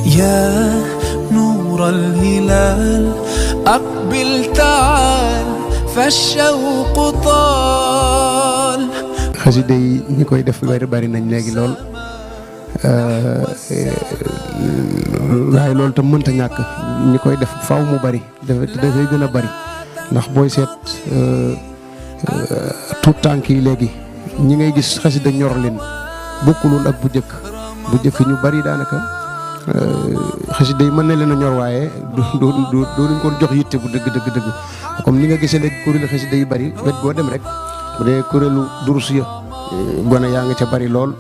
يا نور الهلال أقبل تعال فالشوق طال. xasida yi ñi koy def bari nañ léegi lool waaye loolu tam mënta ñàkk ñi koy def faw mu bari dafay gën a bari ndax booy seet tout tànk yi léegi ñi ngay gis xasida ñor leen bokkulul ak bu njëkk ñu bari daanaka xasida yi mën na leen a ñor waaye doonuñ ko jox yitte bu dëgg comme ni nga gisee léegi kuréelu xasida yi bari wet goo dem rek bu dee kuréelu durus ya gone yaa ngi ca bari lool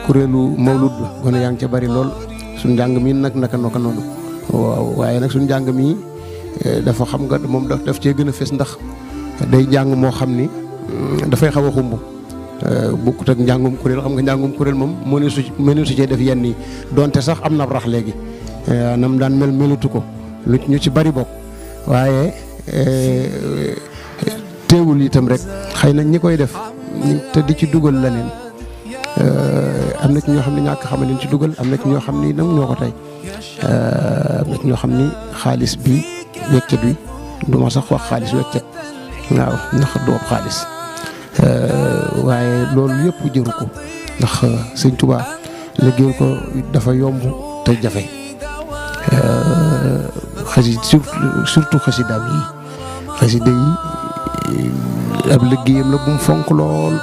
kuréelu mawlud gone yaa ngi ca bari lool suñ njàng mi nag naka noonu waaw waaye nag suñ njàng mi dafa xam nga moom daf cee gën a fes ndax day njàng moo xam ni dafay xaw a xumb bokkut ak njàngum kuréel xam nga njàngum kuréel moom mënu su cee def yenn yi donte sax am na rax léegi nam daan melutu ko lu ñu ci bari bokk waaye teewul itam rek xëy na ñi koy def te di ci dugal leneen am na ci ñoo xam ne ñàkk xam leen ci dugal am na ci ñoo xam ni nag ñoo ko tey am na ci ñoo xam ni xaalis bi weccet wi du ma sax wax xaalis weccet waaw ndax du ab xaalis waaye loolu yëpp jëru ko ndax sëñ Tuubaa liggéey ko dafa yomb te jafe surtout xasidaam yi xasida yi ab liggéeyam la bu mu fonk lool